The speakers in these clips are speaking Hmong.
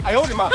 哎呦我的妈！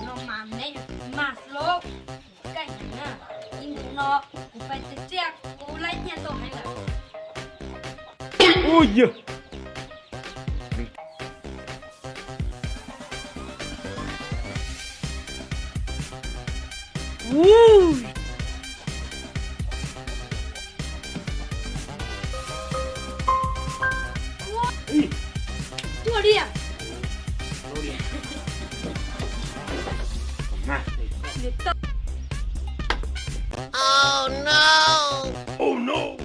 No mas me mas los kaj heev na. Ib ntus no kuv pais txias txiaj kuv laib nyiaj tau heev lawm. Ua yawg. Cuaj li. Oh no! Oh no!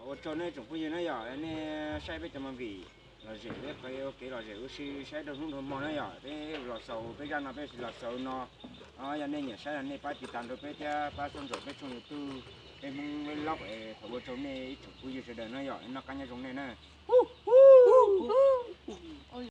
Ua tsaug nej tsoom phooj ywg na yom, nej saib peb cov movie lom zem, peb qhov ua kev lom zem ua si saib rau hnub rau hmo na yom, peb los xaus peb zaj no peb los xaus no. Yog nej nyiam saib no nej pab tiv tas rau peb thiab pab xub ntsaum peb tshooj YouTube peb Hmoob Vlog es thov ua tsaug nej ib tsoom phooj ywg sawv daws na yom, noj qab nyob zoo nej na.